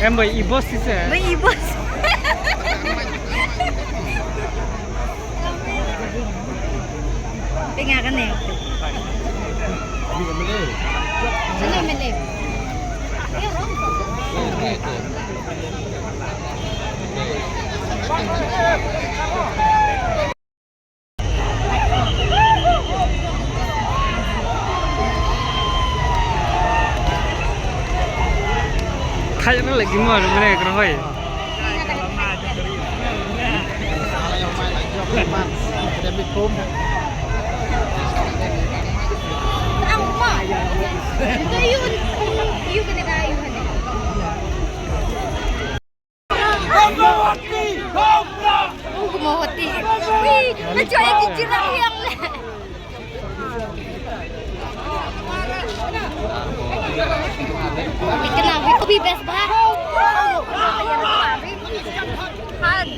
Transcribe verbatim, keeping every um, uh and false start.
Em bai i boss shisha. Bai i boss. Pynga kane. Mele, mele. Khaja na lagi mo, mene kena hoi. Ang pa. Ito yun. Yung kanilang yun. Huwag mo hati. Uy, medyo ay kichirang yang le. Ikaw na, we will be best ba? Ayan, pare. Hug.